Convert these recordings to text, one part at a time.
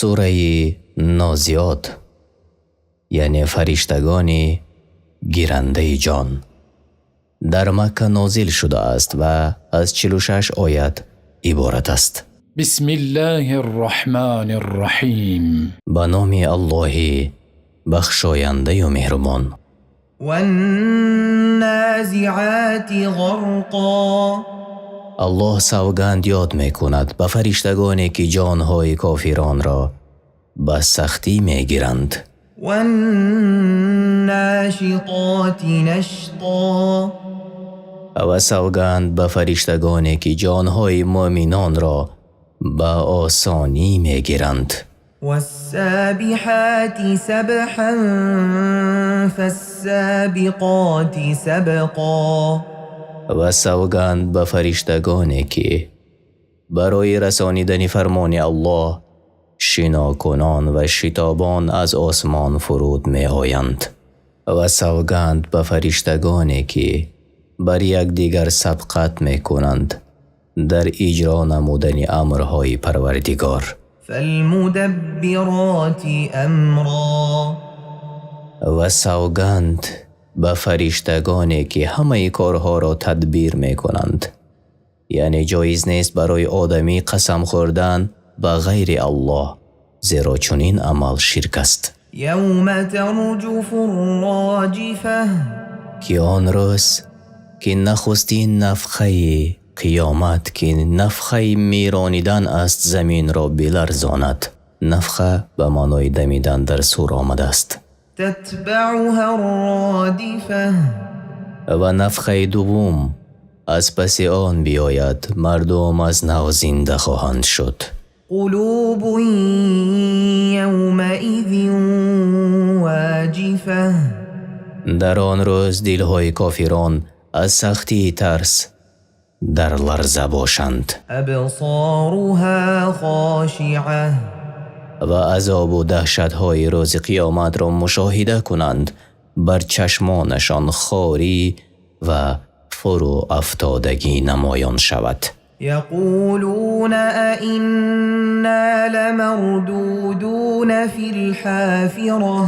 Сураи Нозиот, яъне фариштагони гирандаи ҷон, дар Макка нозил шудааст ва аз 46 оят иборат аст. Бисмиллоҳир Роҳманир Роҳим. Ба номи Аллоҳ бахшоянда ва меҳрубон. Ван-нозиоти ғарқан. Аллоҳ савганд ёд мекунад ба фариштагоне ки ҷонҳои кофиронро ба сахтӣ мегиранд. Ван-ношитоти наштан. Ва савганд ба фариштагоне ки ҷонҳои мӯъминонро ба осонӣ мегиранд. Вас-собиҳоти сабҳан фас-собиқоти сабқан. Ва савганд ба фариштагоне ки барои расонидани фармони Аллоҳ шинокунон ва шитобон аз осмон фуруд меоянд. Ва савганд ба фариштагоне ки бар якдигар сабқат мекунанд дар иҷро намудани амрҳои Парвардигор. Фал-мудаббироти амран. Ва савганд ба фариштагоне ки ҳама корҳоро тадбир мекунанд. Яъне ҷоиз нест барои одамӣ қасам хӯрдан ба ғайри Аллоҳ, зеро чунин амал ширк аст. Явма тарҷуфур-роҷифа. Ки он рӯз ки нахустин нафхаи қиёмат, ки нафхаи миронидан аст, заминро биларзонад. Нафха ба маънои дамидан дар сур омадааст. Татбаъуҳар-родифа. Ва нафхаи дуввум аз пасу он биёяд, мардум аз нав зинда хоҳанд шуд. Қулубун явмаизин воҷифа. Дар он рӯз дилҳои кофирон аз сахтии тарс дар ларза бошанд. Абсоруҳо хошиа. Ва азоб ва даҳшатҳои рӯзи қиёматро мушоҳида кунанд, бар чашмонашон хорӣ ва фурӯ афтодагӣ намоён шавад. Яқулуна аинна ламардудуна фил-ҳофира.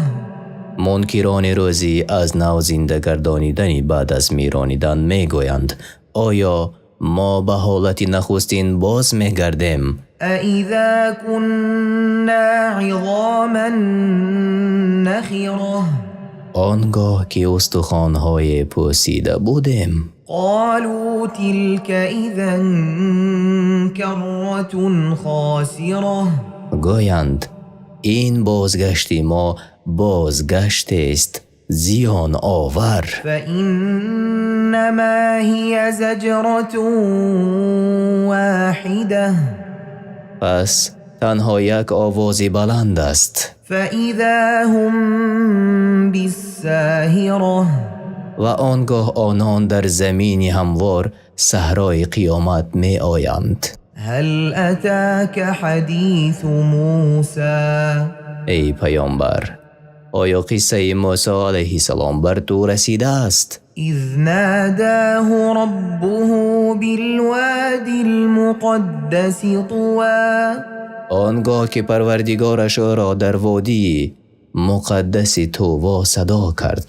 Мункирони рӯзи аз нав зинда гардонидан баъд аз миронидан мегӯянд: оё мо ба ҳолати нахустин боз мегардем? Аизо кунно изоман нахира. Он гоҳ ки устухонҳои пӯсида будем. Қолу тилка изан карратун хосира. Гӯянд: ин бозгашти мо бозгаштест зиёновар. Фаиннамо ҳия заҷратун воҳида. Пас танҳо як овози баланд аст. Фаизо ҳум биссоҳира. Ва он гоҳ онон дар замини ҳамвор саҳрои қиёмат меоянд. Ҳал атока ҳадису Мусо. Эй паёмбар, оё қиссаи Мусо алайҳиссалом бар ту расидааст? Из нодоҳу роббуҳу билводил-муқаддаси тува. Он гоҳ ки Парвардигораш ӯро дар водии муқаддаси Тува садо кард.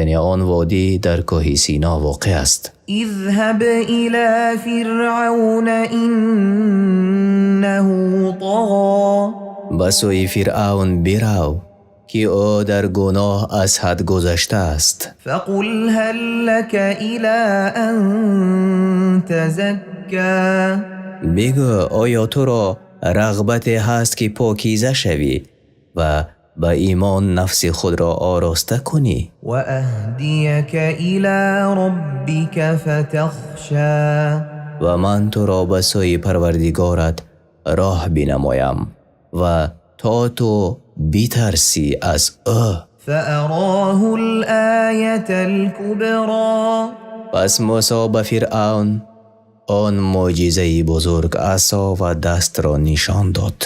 Яъне он водӣ дар кӯҳи Сино воқеъ аст. Изҳаб ило фиръавна иннаҳу тағо. Ба сӯи Фиръавн бирав, ки ӯ дар гуноҳ аз ҳад гузаштааст. Фақул ҳал лака ило ан тазакко. Бигӯ: оё туро рағбате ҳаст ки покиза шавӣ ва ба имон нафси худро ороста кунӣ? Ва аҳдияка ило роббика фатахшо. Ва ман туро ба сӯи Парвардигорат роҳ бинамоям ва то ту битарсӣ аз ӯ. Фаароҳул оятал кубро. Пас Мусо ба Фиръавн он мӯъҷизаи бузург, асо ва дастро нишон дод.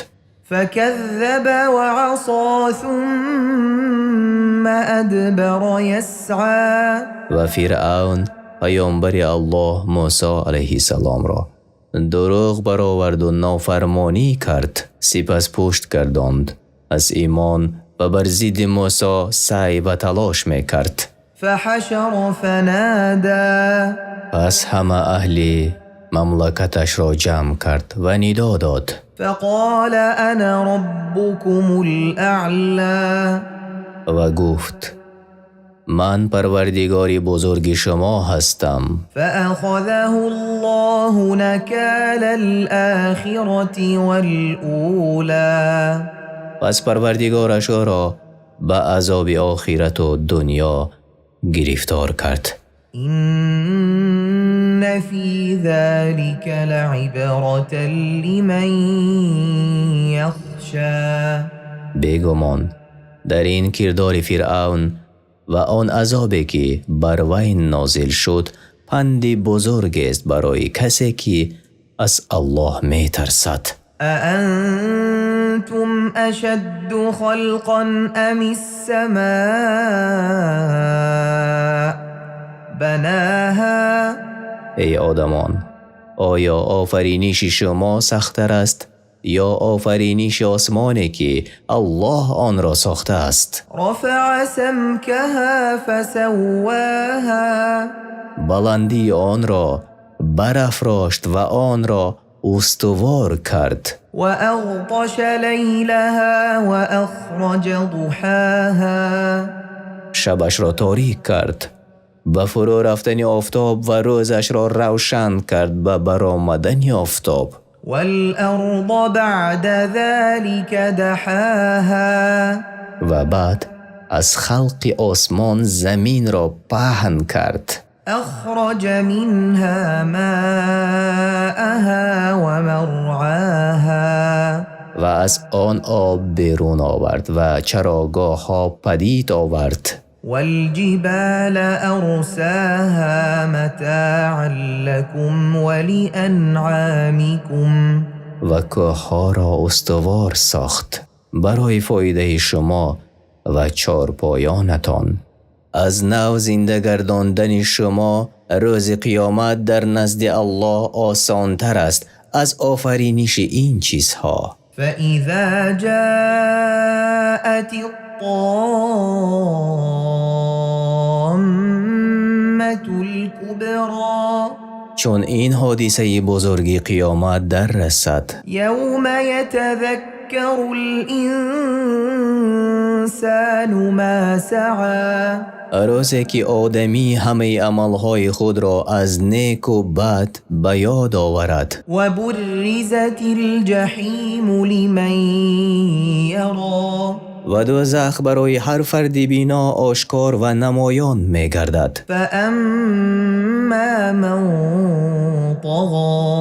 Факаззаба ва асо сумма адбара ясъо. Ва Фиръавн паёмбари Аллоҳ Мусо алайҳиссаломро дурӯғ баровард ва нофармонӣ кард, сипас пушт гардонд аз имон ва бар зидди Мӯсо саъю талош мекард. فحشر فنادى. Пас ҳамаи аҳли мамлакаташро ҷамъ кард ва нидо дод. فقال أنا ربكم الأعلى. Ва гуфт: Ман Парвардигори бузурги шумо ҳастам. فأخذه الله نكال الآخرة والأولى. Пас Парвардигораш ӯро ба азоби охират ва дунё гирифтор кард. إن في ذلك لعبرة لمن يخشى. Бегумон дар ин кирдори Фиръавн ва он азобе ки бар вай нозил шуд, панди бузургест барои касе ки аз Аллоҳ метарсад. أأنتم أشد خلقا أم السماء بناها؟ Эй одамон, оё офариниши шумо сахттар аст ё офариниши осмоне ки Аллоҳ онро сохтааст? رفع سمكها فسواها. Баландии онро барафрошт ва онро устувор кард. وأغطش ليلها وأخرج ضحاها. Шабашро торик кард ба фурӯ рафтани офтоб ва рӯзашро равшан кард ба баромадани офтоб. والأرض بعد ذلك دحاها. Ва баъд аз халқи осмон заминро паҳн кард. أخرج منها ماءها ومرعاها. Ва аз он об берун овард ва чарогоҳҳо падид овард. والجبال أرساها متاعا لكم ولأنعامكم. Ва кӯҳҳоро устувор сохт барои фоидаи шумо ва чорпоёнатон. Аз нав зинда гардондани шумо рӯзи қиёмат дар назди Аллоҳ осонтар аст аз офариниши ин чизҳо. فإذا جاءت الطامة الكبرى. Чун ин ҳодисаи бузурги қиёмат дар расад, يوم يتذكر الإنسان ما سعى. Рӯзе ки одамӣ ҳамаи амалҳои худро аз неку бад ба ёд оварад. وبرزت الجحيم لمن يرى. Ва дӯзах барои ҳар фарди бино ошкор ва намоён мегардад. فأما من طغى.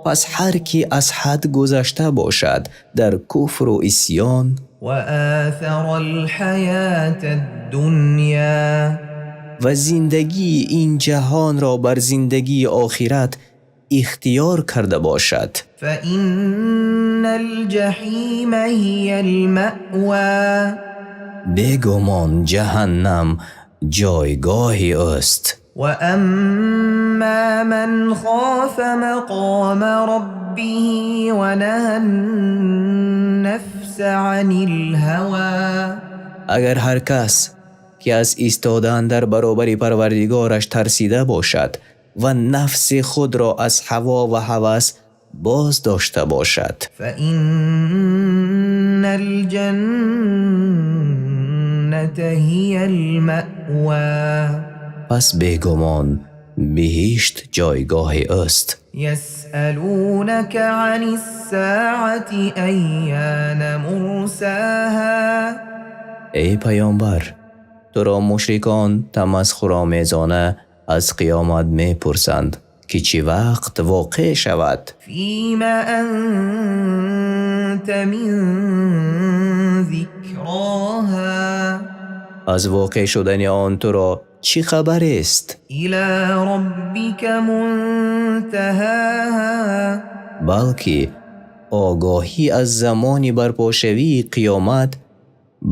Пас ҳар ки аз ҳад гузашта бошад дар куфру исён وآثر الحياة الدنيا. Ва зиндагии ин ҷаҳонро бар зиндагии охират ихтиёр карда бошад, فإن الجحيم هي المأوى. Бегумон ҷаҳаннам ҷойгоҳи ӯст. وأما من خاف مقام ربه ونهى النفس عن الهوى. Агар ҳар кас ки аз истодан дар баробари Парвардигораш тарсида бошад ва нафси худро аз ҳаво ва ҳавас боз дошта бошад, فإن الجنة هي المأوى. Пас бегумон биҳишт ҷойгоҳи ӯст. يسألونك عن الساعة أيان مرساها. Эй паёмбар, туро мушрикон тамасхуромезона аз қиёмат мепурсанд, ки чӣ вақт воқеъ шавад. فيم أنت من ذكراها. Аз воқеъ шудани он туро чӣ хабарест? إلى ربك منتهاها. Балки огоҳӣ аз замони барпошавии қиёмат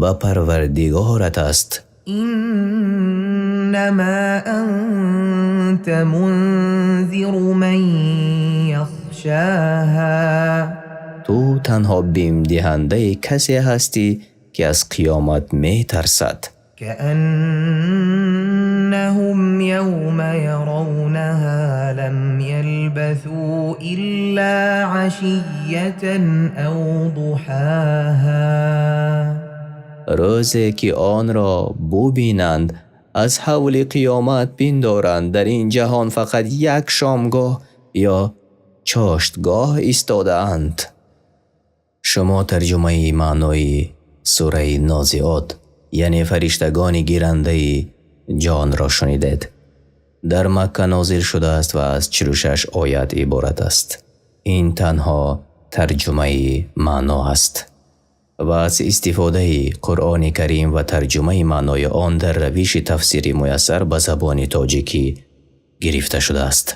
ба Парвардигорат аст. إنما أنت منذر من يخشاها. يغشاها. Ту танҳо бимдиҳандаи касе ҳастӣ, ки аз қиёмат метарсад. كأنهم يوم يرونها لم يلبثوا إلا عشية أو ضحاها. Рӯзе ки онро бубинанд, аз ҳавли қиёмат пиндоранд дар ин ҷаҳон фақат як шомгоҳ ё чоштгоҳ истодаанд. Шумо тарҷумаи маънои сураи Нозиот, яъне фариштагони гирандаи ҷонро шунидед. Дар Макка нозил шудааст ва аз 46 оят иборат аст. Ин танҳо тарҷумаи маъно аст ва аз истифодаи Қуръони Карим ва тарҷумаи маънои он дар равиши тафсири муяссар ба забони тоҷикӣ гирифта шудааст.